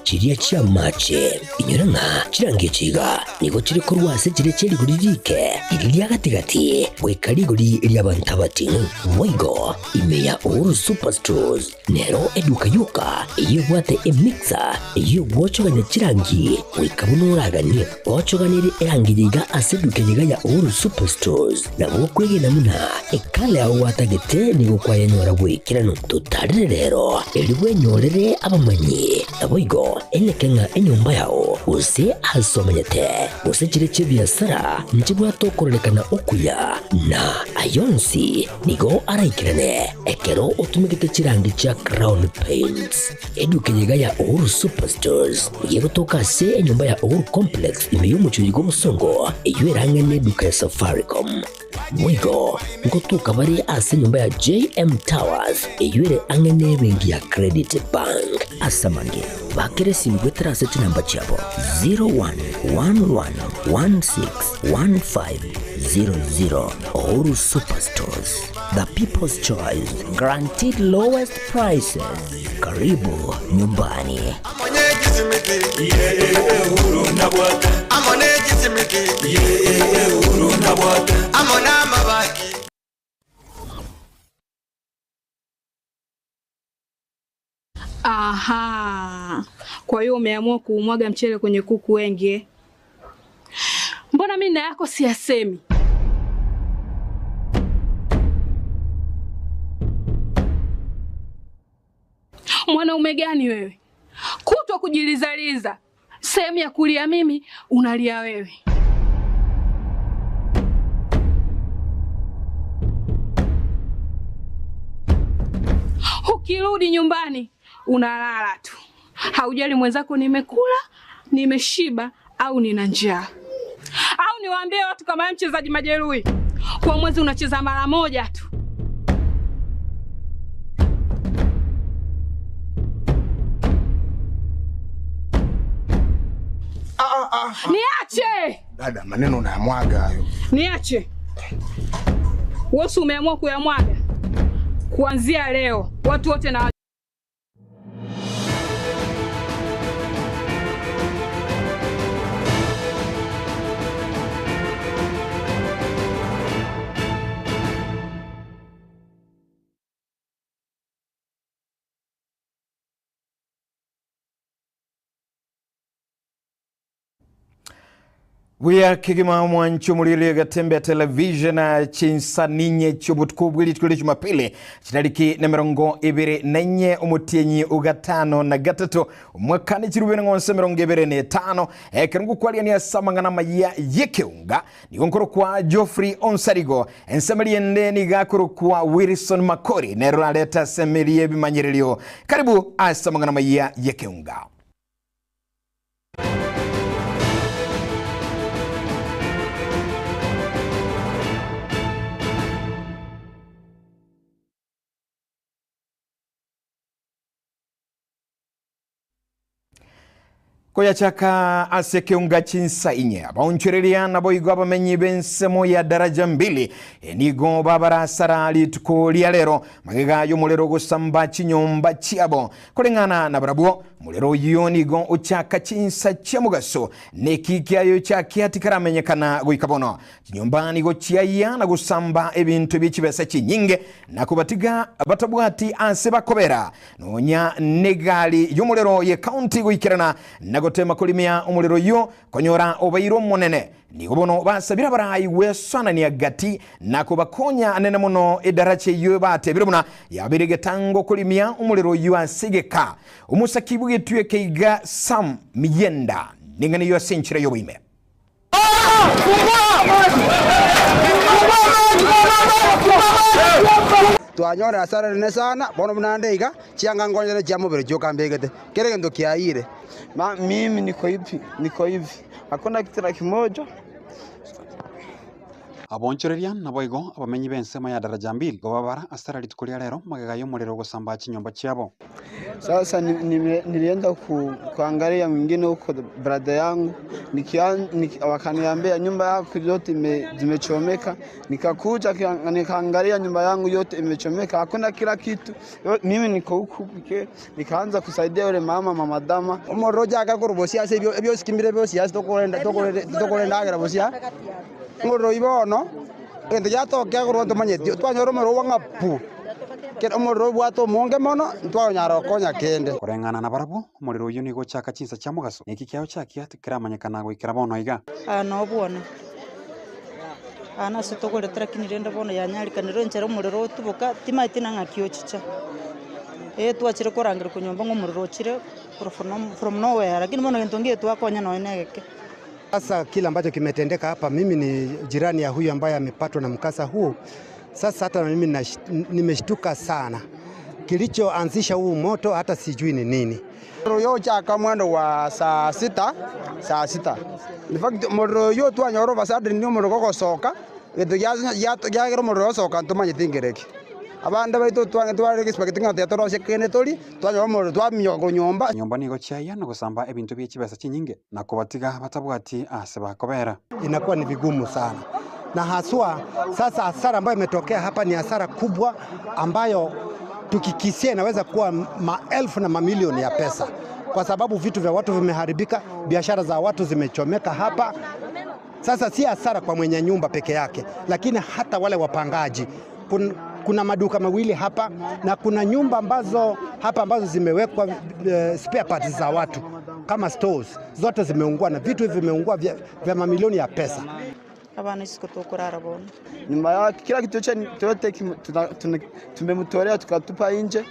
chiria chi'amache. Inyora ng'a chirangi echi iga nigo chire korwa ase chiria chie rigori riike, riria ria gati-gati, goika rigori ri'abanto abating'u. Boigo ime ya Uhuru Superstores nero eduka yoka eyio ebwate emixer eyio egwochogania chirangi goika buna oraganie. Gochoganerie erangi eye iga ase eduka eye iga ya Uhuru Superstores nabo okwegena buna ekala yao gwatagete nigo kwayenyora bw'ekeranu. Totarere rero erio bwenyorere abamanyi. Naboigo eneke ng'a enyomba yao, gose aase omenyete, gose chiria chi'ebiasara nchibwate okororekana okuya, na ayio onsi nigo araikerane ekero otumegete chirangi chia Crown Paints. Eduka eye iga ya Uhuru Superstores nigo egotoka ase enyomba ya Uhuru Complex ime y'omochie oyo bw'obosongo, eyio erang'e neduka ya Safaricom. Boigo ngotoka bare ase enyomba ya JM Towers eyio ere ang'e nebenki ya Credit Bank. Ase amange, bakera esimi goetera ase chinamba chiabo 0111161500. Uhuru Superstores, the people's choice, guaranteed lowest prices. Karibu nyumbani. Aha, kwa hiyo umeamua kuumwaga mchele kwenye kuku wengi eh? Mbona mimi na yako siyasemi? Mwanaume gani wewe? Kutwa kujilizaliza, sehemu ya kulia mimi unalia wewe. Ukirudi nyumbani unalala tu, haujali mwenzako nimekula, nimeshiba au nina njaa. Au niwaambie watu kama wewe mchezaji majeruhi, kwa mwezi unacheza mara moja tu. Niache! Dada, maneno unayamwaga hayo. Niache. Wewe si umeamua kuyamwaga? Kuanzia leo watu wote na Buya kegima mwancho murire gatembe ya television chinsaninye chiobutuku bwe rituko ria Jumapili chitariki na mirongo ibere na inye omotienyi ogatano na gatato omwaka ni chirubere ng'onse mirongo ibere na etano ekero ngokwariania ase amang'ana amaya y'ekeunga nigo nkorokwa Geoffrey Onsarigo ensemeri ende nigo akorokwa Wilson Makori nero orarete ase emeri y'ebimanyererio karibu ase amang'ana amaya y'ekeunga. Koyachaka ase ekeunga chinsa inye, abaonchoreria naboigo abamenyi b'ensemo ya daraja mbili nigo babarasara rituko ria rero magega y'omorero gosamba chinyomba chiabo. Koreng'ana nabarabwo, omorero oyio nigo ochaka chinsa chia mogaso, na eki kiayo chiakia tikaramenyekana goika bono. Chinyomba nigo chiayia na gosamba ebinto bie chibesa chinyinge, na kobatiga batabwati ase bakobera. Nonya negari y'omorero y'ekaunti goikerana na gotema korimia omorero oyio, konyora obeire omonene. Nigo bono basabire abarai gwesoanania gati na kobakonya anene mono edaracha eyio batebire buna yabeire egetango korimia omorero oyio ase egeka. Omosaki bw'egetwe eke iga Sam Miyenda neng'ana eyio ase enchera y'oboime. Twanyora hasara enene sana, bono buna nde iga, chianga nkonyete chia mobere chioka mbegete, kera egento kiayire. Mimi niko hivi, niko hivi, hakuna kitu na kimoja. Abonchoreria naboigo abamenyi b'ensemo ya Daraja Mbili kobabara asara rituko ria rero magega y'omorero ogosamba chinyomba chiabo. Sasa nilienda kuangalia mwingine huko brother yangu wakaniambia nyumba yako yote zimechomeka. Nikakuja nikaangalia nyumba yangu yote imechomeka, hakuna kila kitu. Mimi niko huku pekee, nikaanza kusaidia yule mama mamadama. Omorero chaka korwa bosiasa ebio ebiosikimire biosiasa tokorenda tokorendagera bosia omorero oyo bono egento giatokea korwa ntomanyeti twanyora omorero bwa ng'a pu kero omorero obwate omonge mono ntwanyara gokonya kende. Koreng'ana na barabwo omorero oyio nigo ochaka chinsa chia mogaso na eki kiao chakia tikeramanyekana goikera bono iga. Aa nobwone, aa nase togoretera lakini rende bono yanyarikanire enchera omorero otuboka timaeti na ng'aki ochicha. Eh twachire korangeria konyomba ng'a omorero ochire from nowhere lakini bono gento ngeyo twakonya nonye na egeke. Sasa kile ambacho kimetendeka hapa, mimi ni jirani ya huyu ambaye amepatwa na mkasa huu. Sasa hata mimi nimeshtuka sana. Kilichoanzisha huu moto hata sijui ni nini. Omorero ochaka mwendo wa saa sita saa sita in fact omorero oyo twanyora over sudden omorero gogosoka egento giagera omorero osoka ntomanyeti nkereki. Abande baito tware expect ng'a totorosie kende tori twanyora omorero twaminyoka korwa nyomba. Nyomba nigo chiaiya na gosamba ebinto bie chibesa chinyinge na kobatiga batabwati ase bakobera. Inakuwa ni vigumu sana, na haswa sasa hasara ambayo imetokea hapa ni hasara kubwa ambayo tukikisia inaweza kuwa maelfu na mamilioni ya pesa, kwa sababu vitu vya watu vimeharibika, biashara za watu zimechomeka hapa. Sasa si hasara kwa mwenye nyumba peke yake, lakini hata wale wapangaji. Kuna maduka mawili hapa na kuna nyumba ambazo hapa ambazo zimewekwa spare parts za watu kama stores, zote zimeungua na vitu hivi vimeungua vya mamilioni ya pesa. Abana isiko tokorara bono. Nyumba yake kila kitu chote tumemtolea tukatupa nje.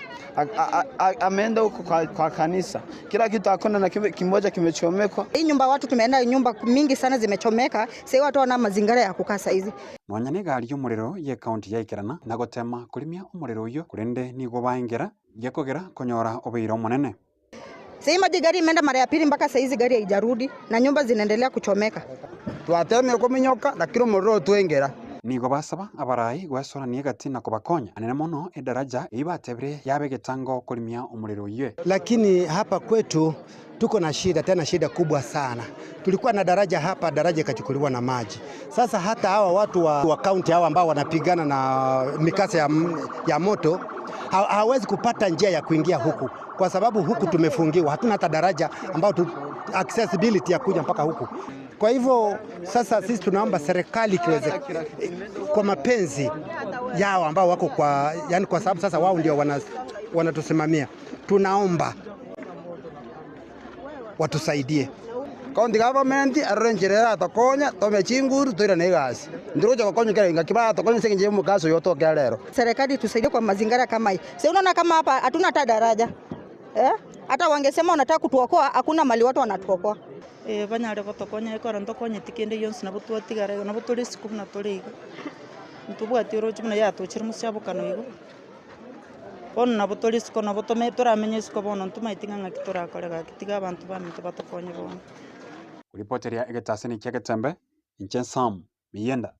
Ameenda huko kwa kanisa, kila kitu hakuna na kimoja kimechomekwa. Hii nyumba watu tumeenda nyumba mingi sana zimechomeka, sasa watu wana mazingira ya kukaa saizi. Nonya na egari y'omorero ye county yaikerana na gotema kurimia omorero oyo korende nigo baengera gekogera konyora obeire omonene. Sasa maji gari imeenda mara ya pili mpaka saizi gari haijarudi na nyumba zinaendelea kuchomeka. Twatemire kuminyoka lakini omorero twengera. Nigo basaba abarai gwesorania egati na kobakonya anene mono edaraja eibatebire yabe getango kurimia omorero oyo. Lakini hapa kwetu tuko na shida, tena shida kubwa sana. Tulikuwa na daraja hapa, daraja ikachukuliwa na maji. Sasa hata hawa watu wa kaunti hawa ambao wanapigana na mikasa ya moto hawezi kupata njia ya kuingia huku, kwa sababu huku tumefungiwa, hatuna hata daraja ambao accessibility ya kuja mpaka huku. Kwa hivyo sasa sisi tunaomba serikali ikiweze kwa mapenzi yao ambao wako kwa, yani kwa sababu sasa wao ndio wanatusimamia, tunaomba watusaidie. County government arore njira atokonya tome chinguru toire na egasi ndiroja gokonya kera inga kibaya tokonya senje mukaso yotokea lero. Serikali tusaidie kwa mazingira kama hii. Sasa unaona kama hapa hatuna hata daraja. Hata wangesema wanataka kutuokoa hakuna mali watu wanatuokoa. Banyare gotokonya ekoro ntokonye tikende yonsi nabo twatigara nabo tore siku buna tore iga. Ntubwati oroche buna yatochire mosiabokano igo. Bono nabo tore isiko nabo tome toramenye isiko bono ntomaeti ng'a ng'aki torakore gaki tiga abanto baminto batokonye bono. Kuripoteria egetaseni kia Getembe, inche Sam Miyenda.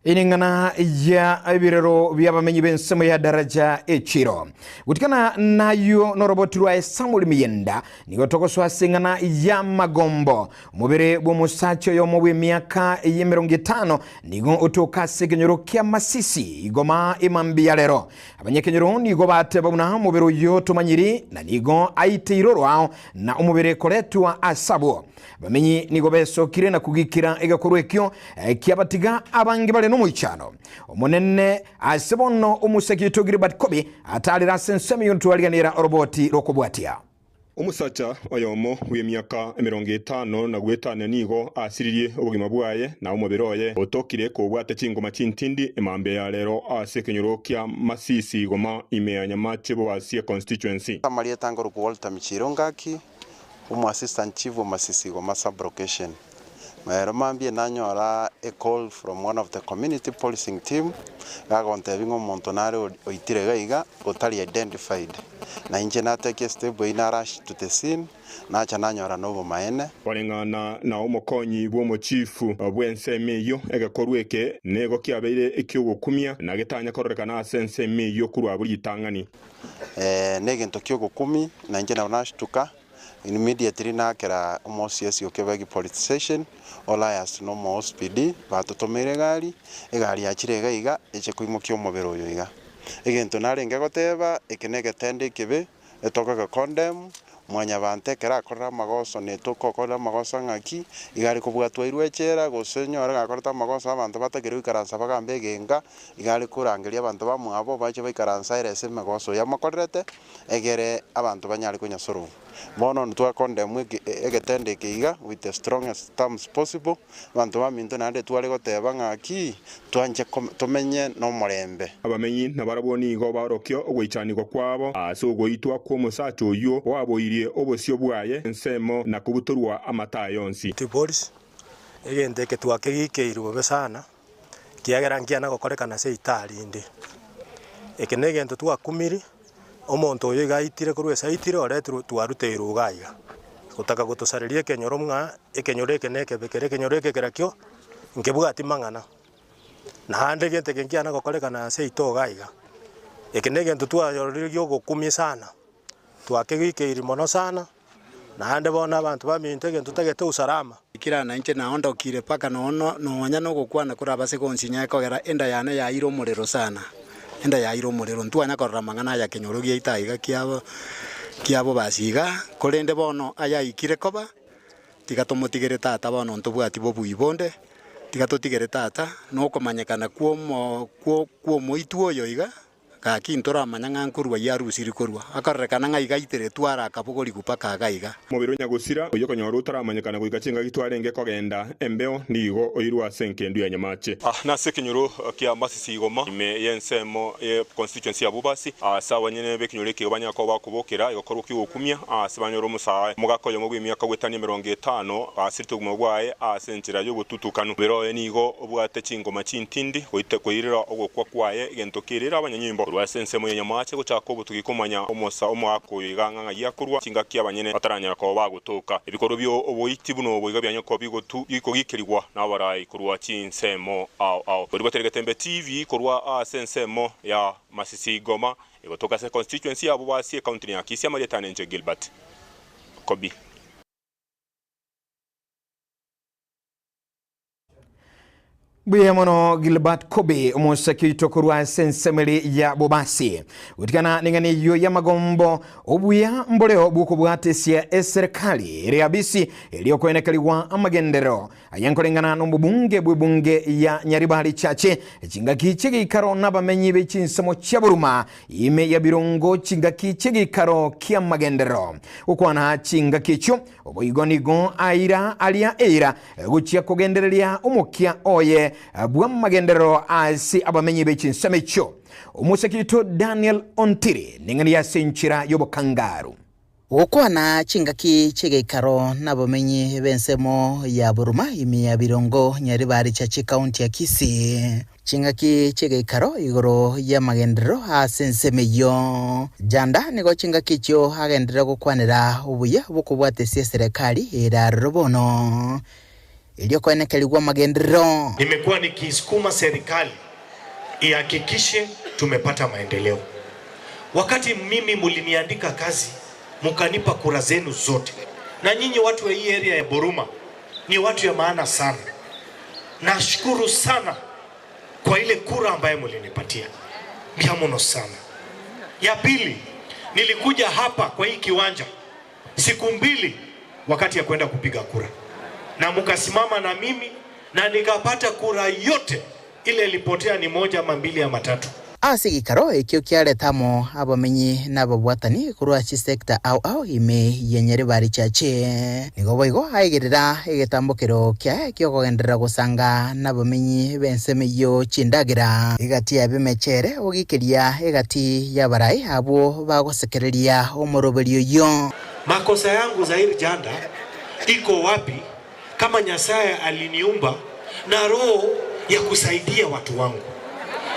Ining'ana ya ebirero by'abamenyi b'ensemo ya daraja echiro gutikana nayo noroboti rwa Samuel Miyenda nigo togoswa sing'ana ya magombo omobere bw'omosacha oyomo bw'emiaka y'emirongo etano nigo otoka ase ekenyoro kia Masisi igoma emambi ya lero abanyakenyoro nigo bateba buna omobere oyo tomanyiri na nigo aiteire orwao na omobere koretwa asabwo bamenyi nigo besokire na kugikira egekorwa ekio kiabatiga abange bare nomoichano omonene ase bono omuseki Gilbert Kobi atarira ase ensemo yontwariganira oroboti rokobwatia. Omusacha oyomo w'emiaka 50 na gwetana nigo asiririe obogima bwaye na omobere oye otokire kobwate chingoma chintindi emambe ya lero ase ekenyoro kia Masisi goma ime ya Nyamache Bobasie constituency. Maria Tangoro Walter Michiro Ngaki, umu assistant chief wa Masisi goma sub location. Ero mambia nanyora a call from one of the community policing team, gagontebia ng'a omonto nare oitire iga iga otari identified. Na inche natake estep eyio na rush to the scene, nacha nanyora nobomaene. Koreng'ana na omokonyi bw'omochifu bw'ensemo eyio, egekorwa eke nigo kiabeire eki'ogokumia, na getanya kororekana ase ensemo eyio korwa abwo ritang'ani. Negento ki'ogokumia, na inche nabo nashtuka. Immediately nakera omo-OCS o Kebagi Police Station, Olias na omo-OCPD batotomeire egari, egari yachire iga iga eche koimokia omobere oyo iga. Egento narenge goteba, eke na egetendo ekebe, etoke condemn, mwanyabanto ekero akorire amagoso na etokokorera amagoso ng'aki, iga are kobwatwa airwe echela gose onyore gakorete amagoso abanto batakeire goikaransa bagambe egenka, iga are korangeria abanto bamwabo bache baikaranse aerese emegoso oyo amokorerete. egere abanto banyare konyasorwa. Bono intwe twacondemn egetendo eke iga with the strongest terms possible, abanto baminto naende tware goteba ng'aki twanche tomenye nomorembe. Abamenyi nabarabwo nigo baorokia ogoichanigwa kwabo ase ogoitwa kw'omosacha oyio oaboirie obosio bwaye ensemo na kobutorwa amata aye onsi. Tiboris, egento eke twakegikeirwe bobe sana, ekiagera nkiana gokorekana ase eita rinde. Eke negento twakumiri, omonto oyo iga aitire korwa ase aitire oretirwe twaruteirwe iga iga. Gotaka gotosareria ekenyoro ng'a ekenyoro eke nekebe kere ekenyoro eke kerakio nkebwati mang'ana. Naende egento eke nkiana gokorekana ase eito iga iga. Eke negento twayorire giogokumia sana, twakegikeiri mono sana. Naende bono abanto baminto egento ntagete usalama. Kera nainche naondokire mpaka nono nonya nogokwana korabase gonsinya ekogera enda yane yaire omorero sana, enda yaire omorero ntwanya korora amang'ana aya kenyoro giaito aiga kiabo kiabo basi iga, korende bono aya aikire koba, tiga tomotigere tata bono ntobwati bobui bonde, tiga totigere tata, nokomanyekana kwomo kwo kwomoitwa oyo iga. Gaki ntoramanya ng'a nkorua yarusiri korwa, akarorekana ng'a iga aiteretwe are akabogorigwa mpaka iga iga. Omobere o nyagosira oyio konyora otaramanyekana goika chingaki twarenge kogenda embeo nigo oirwe ase engendu ya nyamache. Nase ekenyoro kia Masisi Igoma, ime y'ensemo ye constituency ya Bobasi, ase abanyene b'ekenyoro eke banyare koba bakobokera egekorwa ki'ogokumia ase banyore omosae omogaka oyomo bw'emiaka goetania 50 asirete obogima bwaye ase enchera y'obotutukanu. Omobere oye nigo obwate chingoma chintindi goita koirera ogokwa kwaye egento kerire abanyanyimbo korwa ase ensemo ya nyamache gochaka obotugi komanya omosa omoaka oyo iga ng'a ng'ai akorwa chingaki abanyene bataranyara koba bagotoka. Ebikorwa bio oboiti buna obo iga bianya koba bigotu bikogikerigwa nabarai korwa chinsemo ao ao. Koriboteria Getembe TV korwa ase ensemo ya Masisi Goma egotoka ase constituency ya Bobasi ecounty ya Kisii amarieta ane inche Gilbert Kobi. Mbuya mono Gilbert Kobe omosaki oito korwa ase ensemeri ya Bobasi gotigana neng'ana eyio y'amagombo obuya mboreo bw'okobwatesia eserikali ere abisi erio koenekerigwa amagenderero aya nkoreng'ana n'obobunge bw'ebunge ya Nyaribari Chache chingaki chi'egeikaro n'abamenyi be chinsemo chia Buruma ime ya Birongo chingaki chi'egeikaro ki'amagenderero gokwana chingaki echio Boigo nigo aira aria eira gochia kogendereria omokia oye bw'amagenderero ase abamenyi be chinsemo echio. Omosake oito Daniel Ontiri neng'ani ase enchera y'obokangaru. Gokwana chingaki chi'egeikaro nabamenyi b'ensemo ya Buruma ime ya Birongo Nyaribari Chache County ya Kisii. Chingaki chi'egeikaro igoro y'amagenderero ase ensemo eyio. Janda nigo chingaki echio agenderere gokwanera obuya bw'okobwatesia eserekari ere aroro bono, erio koenekerigwa amagenderero. Nimekuwa nikiisukuma serikali ihakikishe tumepata maendeleo. Wakati mimi muliniandika kazi mukanipa kura zenu zote, na nyinyi watu wa hii area ya Buruma ni watu ya maana sana. Nashukuru sana kwa ile kura ambayo mulinipatia, mno sana. Ya pili, nilikuja hapa kwa hii kiwanja siku mbili wakati ya kwenda kupiga kura, na mkasimama na mimi na nikapata kura yote ile ilipotea ni moja ama mbili ama tatu. Ase egeikaro ekio kiareta amo abamenyi na ababwatani korwa chisecta ao ao ime ya Nyaribari Chache. Nigo boigo aigerera egetambokero kiaye ki'okogenderera gosanga nabamenyi b'ensemo eyio chindagera, egati y'ab'emechere ogikeria egati y'abarai abwo bagosekereria omoroberio oyio. Makosa yangu Zair Janda iko wapi? Kama Nyasaye aliniumba na roho ya kusaidia watu wangu,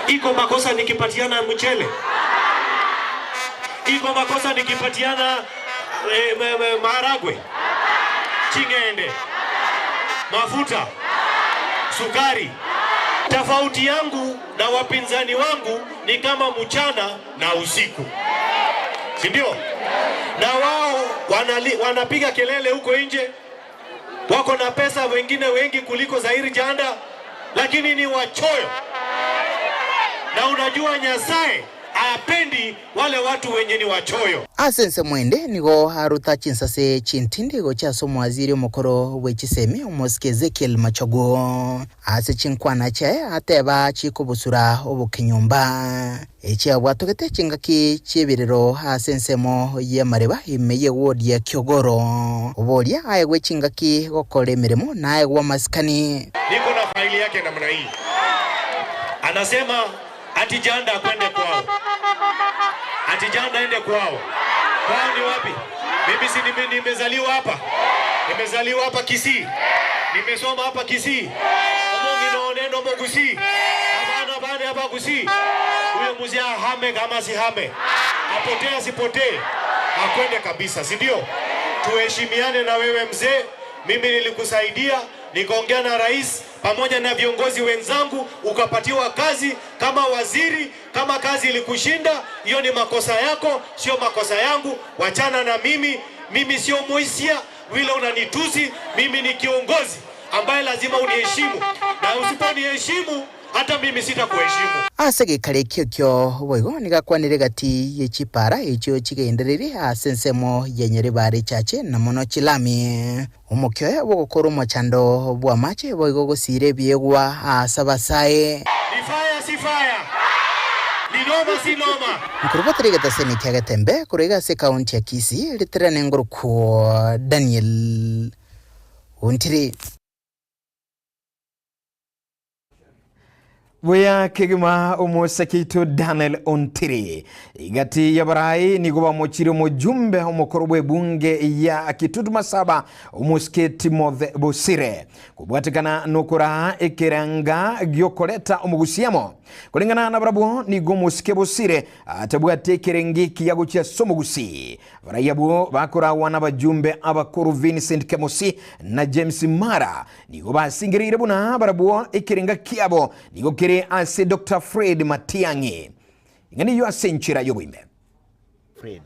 iko makosa nikipatiana mchele? Iko makosa nikipatiana eh, maharagwe, ching'ende, mafuta, sukari? Tofauti yangu na wapinzani wangu ni kama mchana na usiku, si ndio? Na wao wanali, wanapiga kelele huko nje, wako na pesa wengine wengi kuliko Zairi Janda, lakini ni wachoyo. Na unajua Nyasaye apendi wale watu wenye ni wachoyo. Ase ensemo ende nigo aruta chinsase chintindi gochia ase omowaziri omokoro bwe chisemi omosike Ezekiel Machogu. Ase chinkwana chiaye ateba chikobusura obokenyomba echiabwatogete chingaki chi'ebirero ase ensemo y'amareba ime y'ewodi ya Kiogoro. Oboria aegwe chingaki gokora emeremo na aegwe amasikani. Niko na faili yake namna hii, anasema ati Janda akwende kwao, ati Janda aende kwao. Kwao ni wapi? Mimi si nimezaliwa hapa, nimezaliwa hapa Kisii, nimesoma hapa Kisii, omongi neno mogusi abana bane hapa Kisii. Huyo mzee ahame kama sihame, apotee asipotee, akwende kabisa, si ndio? Tuheshimiane na wewe mzee, mimi nilikusaidia nikaongea na rais pamoja na viongozi wenzangu, ukapatiwa kazi kama waziri. Kama kazi ilikushinda, hiyo ni makosa yako, sio makosa yangu. Wachana na mimi, mimi sio Moisia vile unanitusi. Mimi ni kiongozi ambaye lazima uniheshimu, na usiponiheshimu hata mimi sitakuheshimu. Ase geikaro ekio ekio boigo nigakwanire gati ye chipara echio chigendereire ase ensemo ya Nyaribari Chache na mono chilami. Omokia oye bw'ogokora omochando bw'amache boigo gosiira ebiegwa ase abasae. Ni fire si fire? Ni noma si noma? Nkorobotera egetaseni kia Getembe korwa iga ase ekaunti ya Kisii, riterane ngorokwo Daniel Ontiri. Buya kegima omosake oito Daniel Ontiri. Igati y'abarai nigo bamochire omojumbe omokoro bw'ebunge ya Kitutu Masaba omosike Timothy Bosire kobwatekana nokoraa ekeranga giokoreta omogusiamo. Koreng'ana nabarabwo nigo omosike Bosire atabwate ekerenge ekiya gochia ase omogusi. Abarai abwo bakoragwa nabajumbe abakoro Vincent Kemosi na James Mara nigo basingereire buna barabwo ekerenga kiabo nigo kere ase Doctor Fred Matiang'i. Ing'ana eyio ase enchera y'oboime. Fred,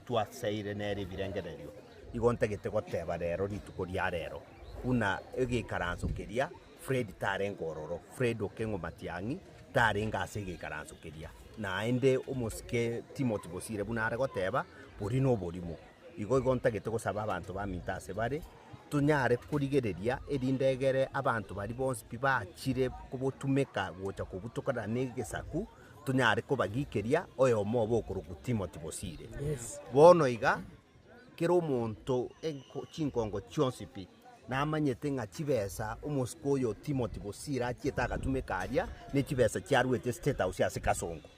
twaseire nere ebirengererio, igo ntagete goteba rero rituko ria rero, buna egeikaranso keria Fred tarenge ororo, Fred Okeng'o Matiang'i tarenge ase egeikaranso keria. Naende omosike Timothy Bosire buna are goteba, boria noborimo. Igo igo ntagete gosaba abanto baminto ase bare, tonyare korigereria erinde egere abanto baria bonsi pi bachire kobotumeka gocha kobutokana na egesaku, tonyare kobagikeria oyomo obo okorokwa Timothy Bosire. Bono iga, kera omonto enko chinkongo chionsi pi, namanyete ng'a chibesa omosike oyo Timothy Bosire achiete agatumeka aria, ne chibesa chiaruete State House ase Kasongo.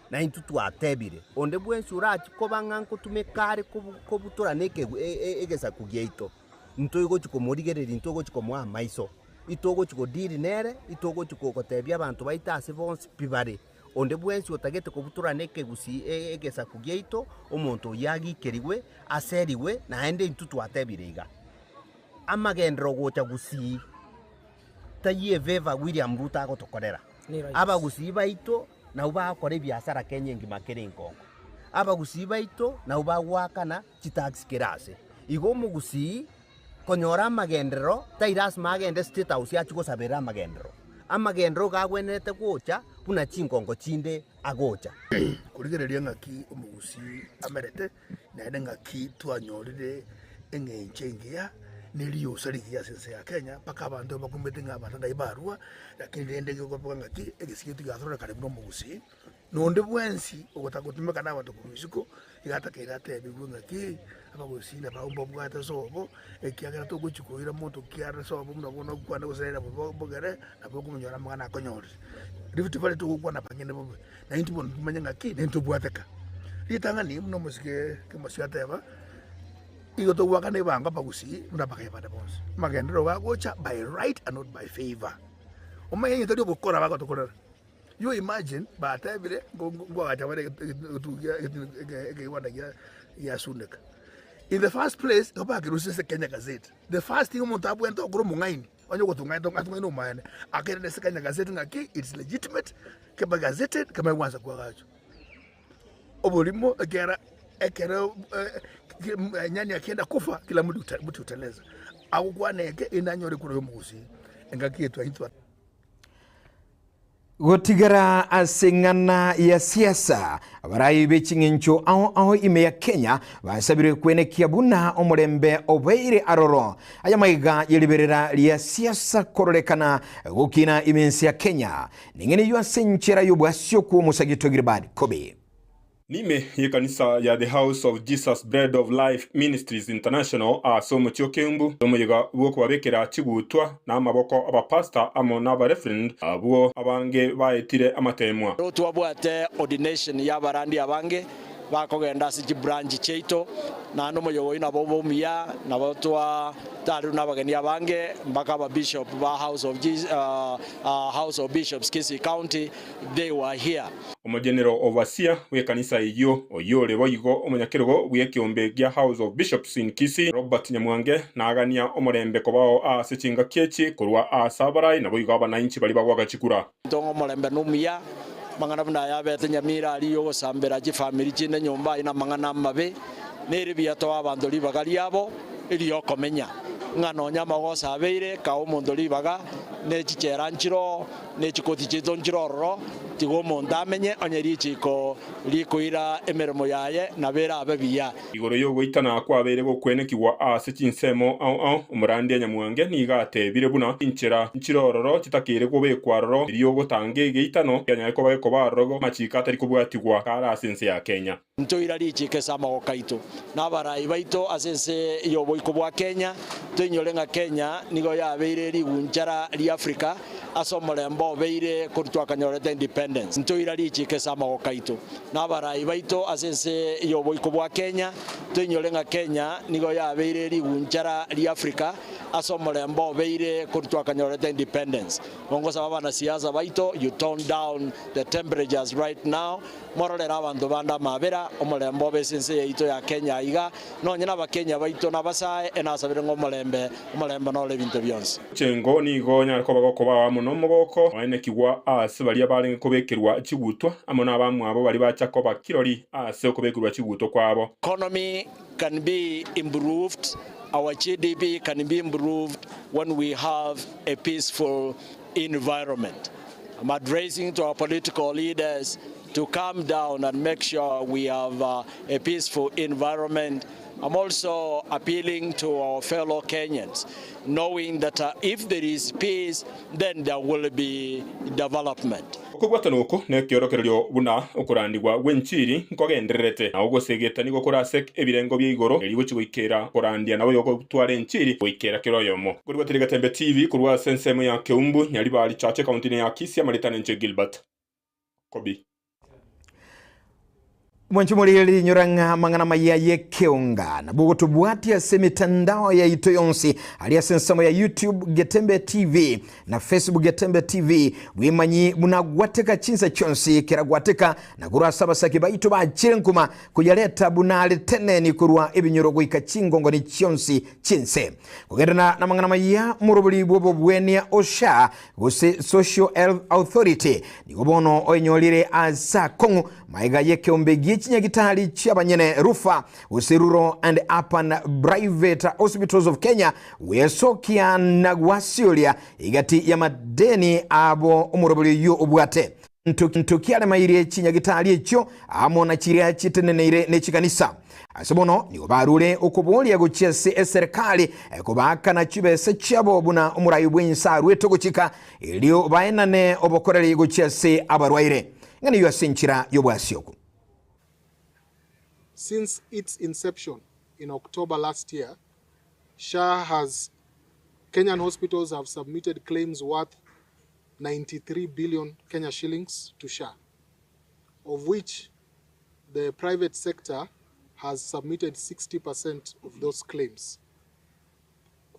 Na intwe twatebire, onde bwensi orachie koba ng'a nkotumeka are kobutora na egesaku giaito, ntoigochi komorigereria, ntogochi komoa amaiso, itogochi godeal nere, itogochi gotebia abanto baito ase bonsi pi bare. Onde bwensi otagete kobutora na ekegusii egesaku giaito, omonto oyio agikerigwe, aserigwe, naende intwe twatebire iga, amagenderero gocha gusii taiyo efavour William Ruto agotokorera. Abagusii baito nabwo bagokora ebiasara Kenya engima kera enkongo. Abagusii baito nabwo bagoakana chitax kera ase. Igo omogusii konyora amagenderero tai lasima agende state house achie gosabera amagenderero. Amagenderero iga agwenerete gocha buna chingongo chinde agocha. Korigereria ng'aki omogusii amerete, naende ng'aki twanyorire eng'encho engiya na eriosa rigiya ase ense ya Kenya, mpaka abanto bakumete ng'a abanto ngai barua, lakini rende gekoboka ng'aki egesio tigasorekane buna omogusii, na onde bwensi ogotaka gotumeka na abanto korwa isiko, iga atakeire atebigwe ng'aki abagusii nabo mbabwate sobo, ekiagera togochia koira monto ki are sobo buna bono okwane gose ere bogere, nabo okomonyora amang'ana akonyorire. Rift Valley togokwana abang'ina bobe, na intwe bono tomanye ng'aki, na intwe tobwate ka. Ritang'ani buna omosike Kemosi ateba. Igo togoakana ebango abagusii buna abagayi bande bonsi. Amagenderero gagocha by right and not by favour. Omanye onye tari ogokora bagotokorera. You imagine batebire nkoagacha bare ekeibanda gia Suneka. In the first place igo bakerusia ase Kenya Gazette. The first thing omonto abwenerete gokora omong'aini, onye ogotong'aina atong'aine omoene, akerende ase Kenya Gazette ng'aki it's legitimate, kebe gazetted, kemanye gwansa koagachwa. Oborimo ekera ekero nyani akienda kufa kila mtu huteleza. Agokwana eke erinde anyore kura y'omogusii engaki eye twaitwa. Gotigara ase eng'ana ya siasa, abarai be ching'encho ao ao ime ya Kenya basabirwe kwenekia buna omorembe obeire aroro. Aya maiga ye riberera ria siasa kororekana gokina ime ense ya Kenya. Ning'ina eyio ase enchera y'obwasio kw'omosagito Gilbert Kobe. Nime y'ekanisa ya The House of Jesus Bread of Life Ministries International ase omochie o Keumbu, omoyega bw'okobabekera chigutwa na amaboko abapastor amo n'abareverend abwo abange baetire amateemwa. Rero twabwate ordination y'abarandi abange bakogenda ase chibranch chiaito, naende omoyega oyio nabo obe omuya, nabo twatarirwe nabageni abange mpaka ababishop ba House of Jesus, House of Bishops Kisii County, they were here. Omogenero Overseer bw'ekanisa eyio, oyio ore boigo omonyakerogo bw'ekeombe gia House of Bishops in Kisii, Robert Nyamwange, nagania omorembe kobao ase chingaki echi korwa ase abarai naboigo abanainchi baria bagoaka chikura. Ntong'e omorembe nomuya, amang'ana buna aya abete nyamira aria y'ogosambera chifamiri chinde nyomba ayio namang'ana amabe, nere buya toe abanto ribaga riabo eriokomenya, ng'a nonya amagoso abeire, kae omonto ribaga, ne chichera nchiroo, ne chikoti chiaito nchire ororo, tiga omonto amenye onye richiiko rikoira emeremo yaye nabo erabe buya. Igoro y'ogoitana kwabeire gokwenekigwa ase chinsemo ao ao, omorandia Nyamwange nigo atebire buna chinchera nchire ororo chitakeire kobekwa aroro erio gotanga egeitano kianyare koba gekoba aroro amachiko atari kobwatigwa kare ase ense ya Kenya. Ntoira richiiko ase amagoko aito na abarai baito ase ense y'oboiko bwa Kenya, toinyore ng'a Kenya nigo yabeire rigunchara ri'Africa ase omorembe obeire korwa twakanyorete independence. Ntoira richiiko ase amagoko aito na abarai baito ase ense y'oboiko bwa Kenya, toinyore ng'a Kenya nigo yabeire rigunchara ri'Africa ase omorembe obeire korwa twakanyorete independence. Gongosaba abanasiasa baito, you tone down the temperatures right now, Mororere abanto bande amabera, omorembe obe ase ense yaito ya Kenya aiga, nonye nabakenya baito nabasae, enasabire ng'a omorembe, omorembe noro ebinto bionsi. Chengo nigo onyare koba gokobao amo nomogoko oenekigwa ase baria barenge kobekerwa chigutwa, amo nabamwabo baria bacha koba kirori ase okobekerwa chigutwa kwabo. Economy can be improved, our GDP can be improved when we have a peaceful environment. I'm addressing to our political leaders to calm down and make sure we have a peaceful environment. I'm also appealing to our fellow Kenyans, knowing that if there is peace, then there will be development. Okobwatana oko nekiorokererio buna okorandigwa gw'enchiri nkogendererete, na ogosegeta nigo kore ase ebirengo bia igoro, erio gochia goikera korandia nabo yogotwara enchiri goikera kera oyomo. Korwa Getembe TV korwa ase ensemo ya Keumbu, Nyaribari Church ekaunti-inĩ ya Kisii, amaretano inche Gilbert Kobi. Mwanche morigererie inyora ng'a amang'ana maya y'ekeonga nabwo ogotobwatia ase emitandao yaito yonsi aria ase ensemo ya YouTube Getembe TV na Facebook Getembe TV bwemanyi buna gwateka chinsa chionsi kera gwateka na korwa ase abasaki baito bachire nkuma koyareta buna are teneni korwa ebinyoro goika chingongoni chionsi chi'ense. Kogenderera namang'ana maya morobori bw'obobwenia OSHA gose Social Health Authority nigo bono oenyorire ase akong'u magega y'ekeombe gie chinyagitari chi'abanyene Rufa gose Rural and Urban Private Hospitals of Kenya gwesokia na gwasioria egati y'amadeni abo omorobori oyio obwate. Ntokiaremairie chinyagitari echio amo na chiria chiteneneire ne chikanisa. Ase bono nigo barure okoboria gochia ase eserekari kobaakana chibesa chiabo buna omorai bw'ense aruete gochika, erio baenane obokoreri gochia ase abarwaire. Ng'a neyio ase enchera y'obwasioku. Since its inception in October last year, SHA has Kenyan hospitals have submitted claims worth 93 billion Kenya shillings to SHA, of which the private sector has submitted 60% of those claims.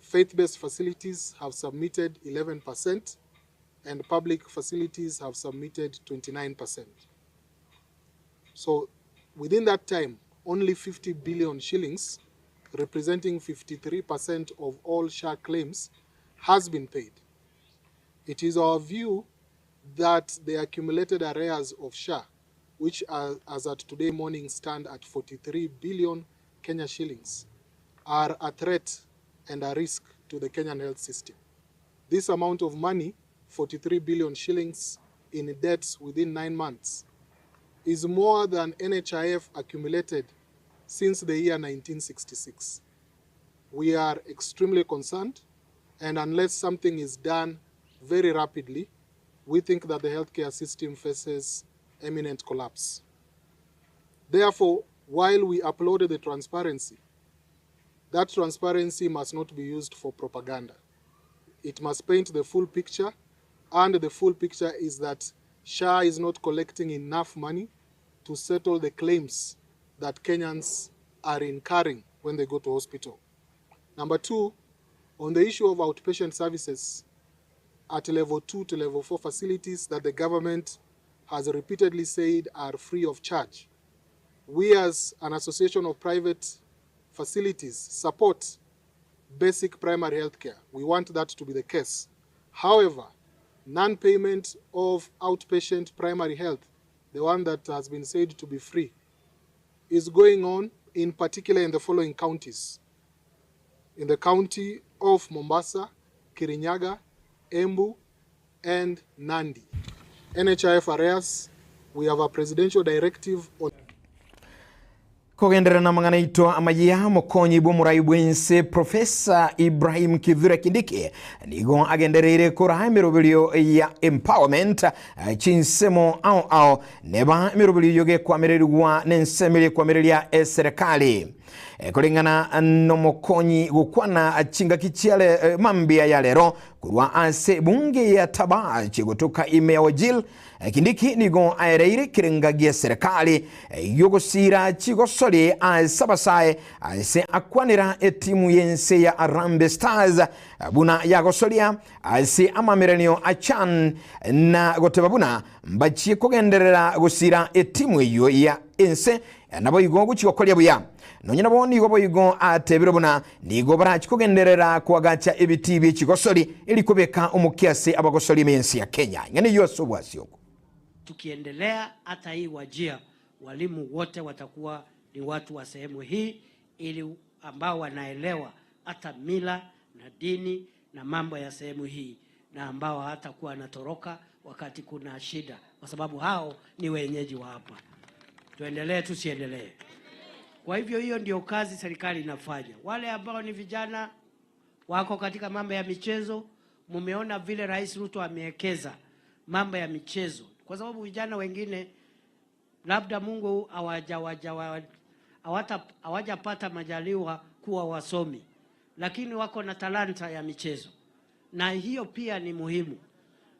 Faith-based facilities have submitted 11% and public facilities have submitted 29%. So within that time, only 50 billion shillings, representing 53% of all SHA claims, has been paid. It is our view that the accumulated arrears of SHA, which are, as at today morning stand at 43 billion Kenya shillings, are a threat and a risk to the Kenyan health system. This amount of money, 43 billion shillings in debts within 9 months, is more than NHIF accumulated since the year 1966. We are extremely concerned, and unless something is done very rapidly, we think that the healthcare system faces imminent collapse. Therefore, while we applaud the transparency, that transparency must not be used for propaganda. It must paint the full picture, and the full picture is that SHA is not collecting enough money to settle the claims that Kenyans are incurring when they go to hospital. Number two, on the issue of outpatient services at level 2 to level 4 facilities that the government has repeatedly said are free of charge, we as an association of private facilities support basic primary health care. We want that to be the case. However, non-payment of outpatient primary health, the one that has been said to be free, is going on in particular in the following counties. In the county of Mombasa, Kirinyaga, Embu, and Nandi. NHIF arrears, we have a presidential directive on Kogenderera na amang'ana aito amayia, mokonyi bw'omorai bw'ense Professor Ibrahim Kithure Kindiki nigo agendereire koraa emeroberio ya empowerment chinsemo ao ao neba emeroberio eyio gekwamererigwa n'ensemo eria ekwamereria eserekari. Koreng'ana nomokonyi gokwana chingaki chia mambia ya rero korwa ase ebunge ya Tabach gotoka ime ya Wajir, Kindiki nigo aereire ekerenga gia serikali gi'ogosiira chigosori ase abasae ase akwanera etimu y'ense ya Harambee Stars buna yagosoria ase amameranio a CHAN na goteba buna mbachie kogenderera gosiira etimu eyio ya ense naboigo gochia gokoria buya. Nonya nabo nigo boigo atebire buna nigo barachie kogenderera koagacha ebitii bie chigosori eri kobeka omokia ase abagosori ime y'ense ya Kenya. Ing'ana eyio ase obwasi obwo. Tukiendelea hata hii Wajir, walimu wote watakuwa ni watu wa sehemu hii, ili ambao wanaelewa hata mila na dini na mambo ya sehemu hii, na ambao hatakuwa wanatoroka wakati kuna shida, kwa sababu hao ni wenyeji wa hapa. Tuendelee tusiendelee? Kwa hivyo hiyo ndio kazi serikali inafanya. Wale ambao ni vijana wako katika mambo ya michezo, mumeona vile Rais Ruto amewekeza mambo ya michezo, kwa sababu vijana wengine labda Mungu hawajapata majaliwa kuwa wasomi, lakini wako na talanta ya michezo, na hiyo pia ni muhimu.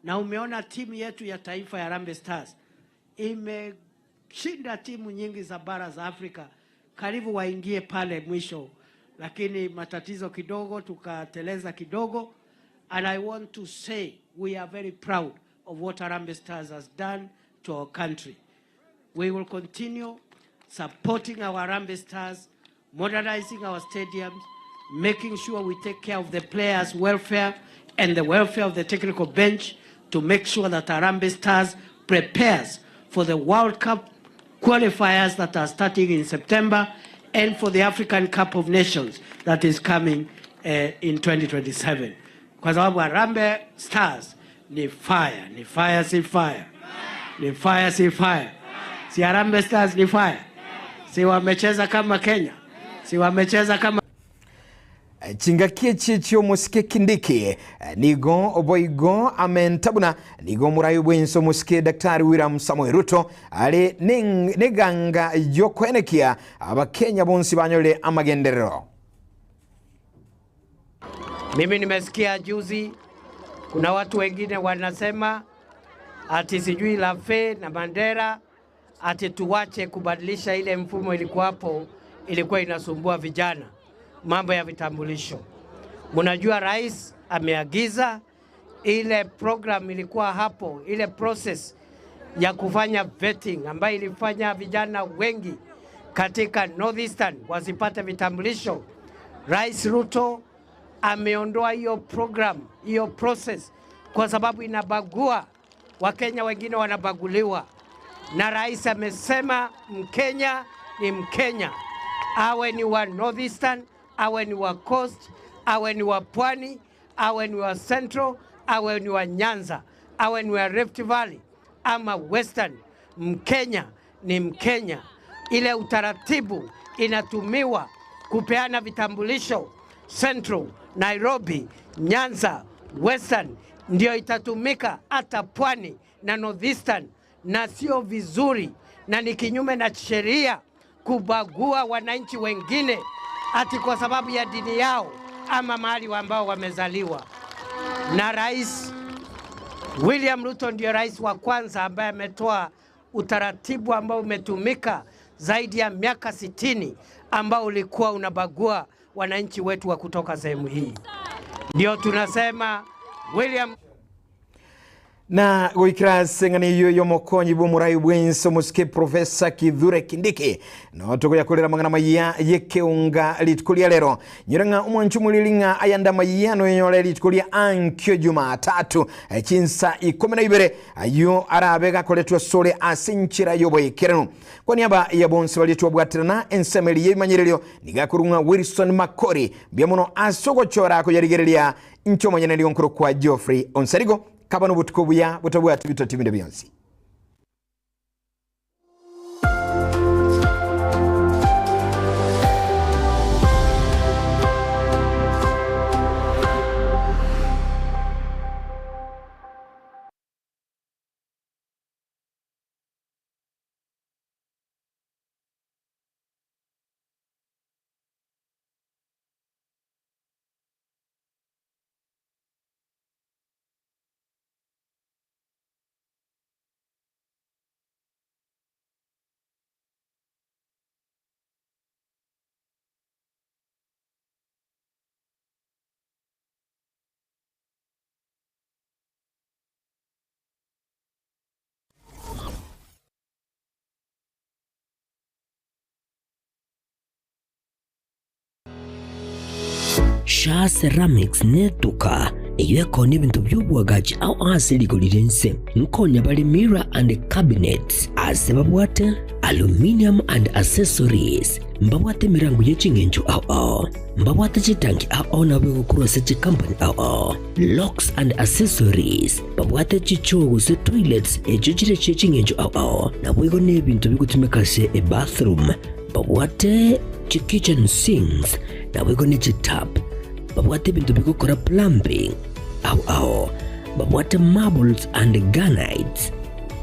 Na umeona timu yetu ya taifa ya Harambee Stars imeshinda timu nyingi za bara za Afrika, karibu waingie pale mwisho, lakini matatizo kidogo tukateleza kidogo. And I want to say we are very proud of what Harambee Stars has done to our country. We will continue supporting our Harambee Stars, modernizing our stadiums, making sure we take care of the players' welfare and the welfare of the technical bench to make sure that Harambee Stars prepares for the World Cup qualifiers that are starting in September and for the African Cup of Nations that is coming in 2027. Kwa sababu Harambee Stars ni fire, ni fire, si fire. Ni fire, si fire. Si Harambee Stars ni fire. Si wamecheza kama Kenya. Si wamecheza kama Chingaki echi chi'omosike Kindiki nigo boigo amenta buna nigo omorai bw'ense omosike Daktari William Samoei Ruto are neganga y'okoenekia Abakenya bonsi banyorire amagenderero. Mimi nimesikia juzi kuna watu wengine wanasema ati sijui Lafe na Mandera ati tuwache kubadilisha ile mfumo ilikuwapo ilikuwa inasumbua vijana, mambo ya vitambulisho. Mnajua rais ameagiza ile program ilikuwa hapo, ile process ya kufanya vetting ambayo ilifanya vijana wengi katika Northeastern wasipate vitambulisho. Rais Ruto ameondoa hiyo program, hiyo process kwa sababu inabagua Wakenya, wengine wanabaguliwa, na rais amesema Mkenya ni Mkenya, awe ni wa Northeastern, awe ni wa Coast, awe ni wa Pwani, awe ni wa Central, awe ni wa Nyanza, awe ni wa Rift Valley ama Western, Mkenya ni Mkenya. Ile utaratibu inatumiwa kupeana vitambulisho Central, Nairobi, Nyanza, Western ndio itatumika hata Pwani na Northeastern, na sio vizuri na ni kinyume na sheria kubagua wananchi wengine ati kwa sababu ya dini yao ama mahali ambao wamezaliwa. Na Rais William Ruto ndio rais wa kwanza ambaye ametoa utaratibu ambao umetumika zaidi ya miaka 60 ambao ulikuwa unabagua wananchi wetu wa kutoka sehemu hii. Ndio tunasema William Na goikera ase eng'ana eyio y'omokonyi bw'omorai bw'ense omosike Professor Kithure Kindiki no togoyakorera amang'ana maya y'ekeunga rituko ria rero. Nyora ng'a omwanchi omoriri ng'a ayande amaya noyonyore rituko ria ankio Jumatatu chinsa 12 ayio arabe gakoretwe asore ase enchera y'oboikeranu. Kwa niaba ya bonsi baria twabwaterana ensemo eria y'ebimanyererio niga akorwa ng'a Wilson Makori mbuya mono ase ogochora koyarigereria inche omonyene nigo nkorokwa Geoffrey Onsarigo. Kaba nobotuko obuya botabwati bitoti binde bionsi. Shaa Ceramics netuka eyio ekoonia ebinto bi'oboagachi ao ase rigori ri'ense. Nkonya bare mirror and cabinets ase babwate aluminium and accessories, mbabwate emerango ye ching'encho ao ao, mbabwate chitanki ao ao nabo egokorwa ase chicompany ao ao, locks and accessories, babwate chichoo gose toilets echio chire chie ching'encho ao ao, naboigo nebinto bigotumeka ase ebathroom, babwate chikitchen sinks, naboigo ne chitap, babwate ebinto bigokora plumbing ao ao, babwate marbles and granites,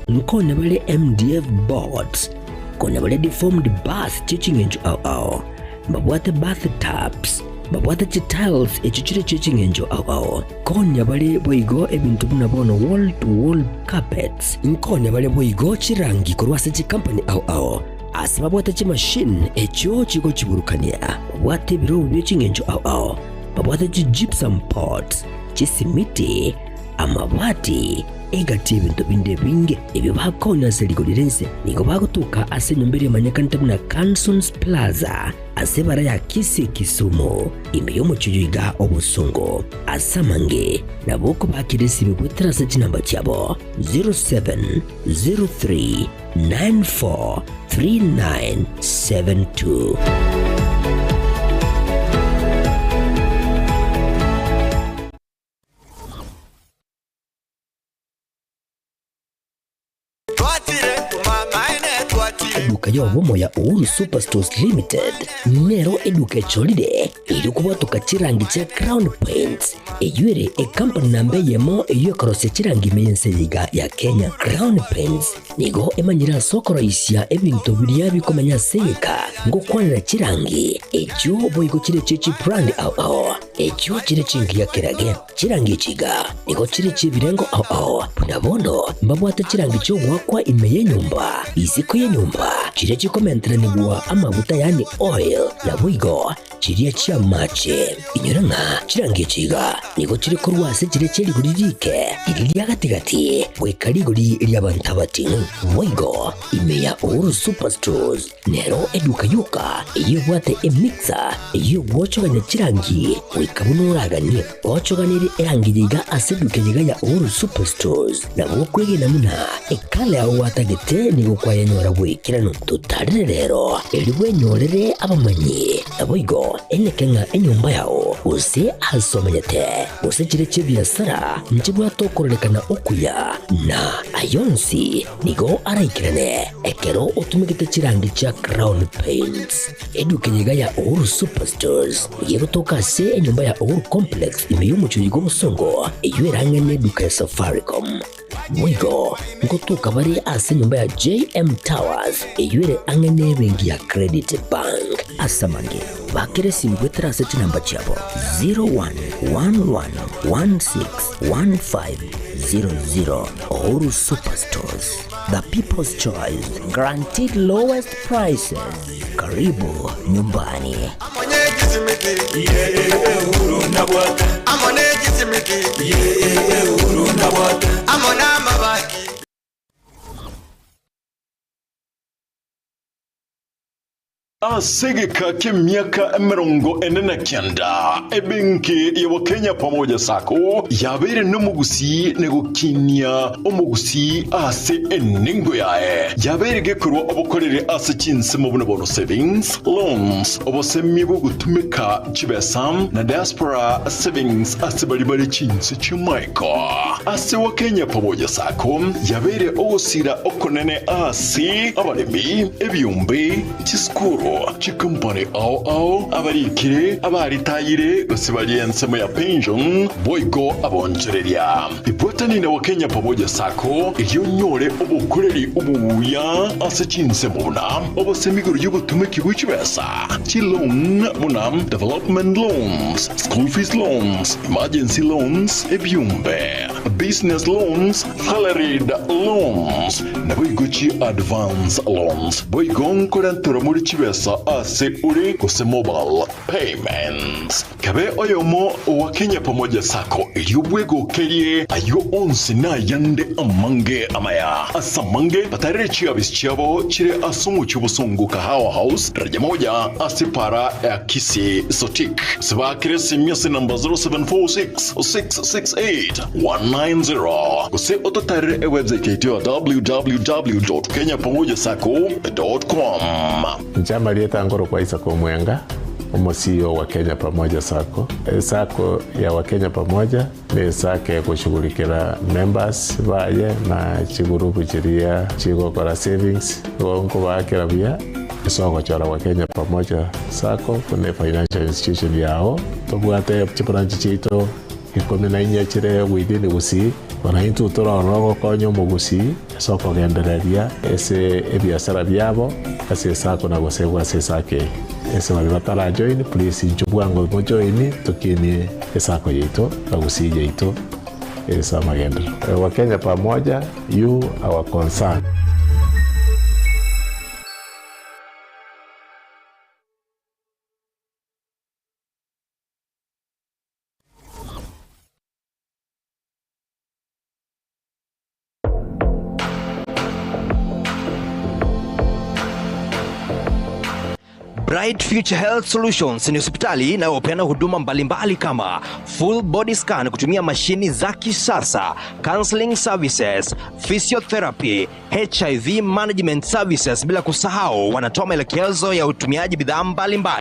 nkonya bare MDF boards, konya bare deformed bath chie ching'encho ao ao, mbabwate bath tubs, mbabwate chitiles echio chire chie ching'encho ao ao, konya bare boigo ebinto buna bono wall to wall carpets, nkonya bare boigo chirangi korwa ase chicompany ao ao, Ase babwate chimashini echio chigochiburukania, babwate ebirobu bie ching'encho ao ao, babwate chigypsum pots, chisimiti, amabati, egati y'ebinto binde ebinge ebio bakonya ase rigori ri'ense. Nigo bagotoka ase enyomba eria emanyekanete buna Cansons Plaza ase ebara ya Kisii Kisumu, ime y'omochie oyo iga obosongo. Ase amange nabo okobakera esimi goetera ase chinamba chiabo 0703 943972. Eduka y'obomo ya Uhuru Superstores Limited nero eduka echorire erio kobwatoka chirangi chia Crown Paints Eyio ere ekampani namba eyemo eyio ekorosia chirangi ime y'ense eye iga ya Kenya. Crown Paints nigo emanyire ase okoroisia ebinto biria bikomenya ase egeka ngokwanera chirangi echio boigo chire echie chibrand ao ao. Echio chire chingiya kerage. Chirangi echi iga nigo chire chi'ebirengo ao ao, buna bono mbabwate chirangi chi'ogoakwa ime y'enyomba, isiko y'enyomba, chiria chikomenteranigwa amaguta yaani oil, naboigo chiria chi'amache. Inyora ng'a chirangi echi iga nigo chire korwa ase chiria chie rigori riike, riria ria gati-gati, goika rigori ri'abanto abating'u. Boigo ime ya Uhuru Superstores Nero eduka yoka eyio ebwate emixer eyio egwochogania chirangi goika buna oraganie. Ochoganerie erangi yaiga ase eduka eyeiga ya Uhuru Superstores nabo okwegena buna ekala yao gwatagete nigo kwayenyora bw'ekeranu. Totarere rero erio bwenyorere abamanyi naboigo eneke ng'a enyomba yao gose ase omenyete gose chire chi'ebiasara nchibwate okororekana okuya na ayonsi Nigo araikerane ekero otumegete chirangi chia Crown Paints. Eduka eye iga ya Uhuru Superstores nigo egotoka ase enyomba ya Uhuru Complex ime y'omochie oyo bw'obosongo eyio erang'ane eduka ya Safaricom. Boigo ngotoka bare ase enyomba ya JM Towers eyio ere ang'e n'ebenki ya Credit Bank. Ase amange, bakera esimi goetera ase chinamba chiabo 0111161500. Uhuru Superstores, the people's choice, guaranteed lowest prices. Karibu nyumbani. Ase egeka ki'emiaka 49, ebenki ya Wakenya Pamoja Sacco yabeire nomogusii na gokinia omogusii ase enengo yaye. Yabeire gekorwa obokoreri ase chinsemo buna bono savings, loans, obosemi bw'ogotumeka chibesa na diaspora savings ase baria bare chinse chi'amaiko. Ase Wakenya Pamoja Sacco yabeire ogosira okonene ase abaremi, ebiombe, Chisukuru, chikompani ao ao, abarikire, abaritayire, gose baria ensemo ya pension, boigo abonchoreria. Ibwatani na Wakenya Pamoja Sacco erio onyore obokoreri obuya ase chinsemo buna obosemi igoro y'obotumeki bwe chibesa, chiloan buna development loans, school fees loans, emergency loans, ebiombe, business loans, Salaried loans, naboigo chi advance loans, boigo nkorenterwa more chibesa ase ore gose mobile payments. Kabe oyomo owa Kenya Pamoja Sacco erio bwegokerie ayio onsi na ayande amange amaya. Ase amange batarere chiabisi chiabo chire ase omochie obosongo Kahawa House, daraja moja ase para ya Kisii Sotik. Gose baakere esimi ase namba 0746 668 190 gose ototarere ewebsite yaito ya www.kenyapamojasacco.com. Inche amarieta nkorokwa Isaac Omwenga, omo-CEO wa Kenya Pamoja Sacco. Esacco ya Wakenya Pamoja ne esacco egoshughulikera members baye na chigurupu chiria chigokora savings, igo nkobaakera buya ase ogochora Wakenya Pamoja Sacco buna efinancial institution yao. Tobwate chibranch chiaito 14 chire within Gusii, bono intwe tore ororo gokonya omogusii ase okogendereria ase ebiasara biabo ase esako na gosegwa ase esako eye. Ase baria batara join please inchuo bwango mo join tokinie esako yaito na Gusii yaito ase amagenderero. Wakenya pamoja, you our concern. Bright Future Health Solutions ni hospitali inayopeana huduma mbalimbali kama full body scan kutumia mashini za kisasa, counseling services, physiotherapy, HIV management services, bila kusahau wanatoa maelekezo ya utumiaji bidhaa mbalimbali.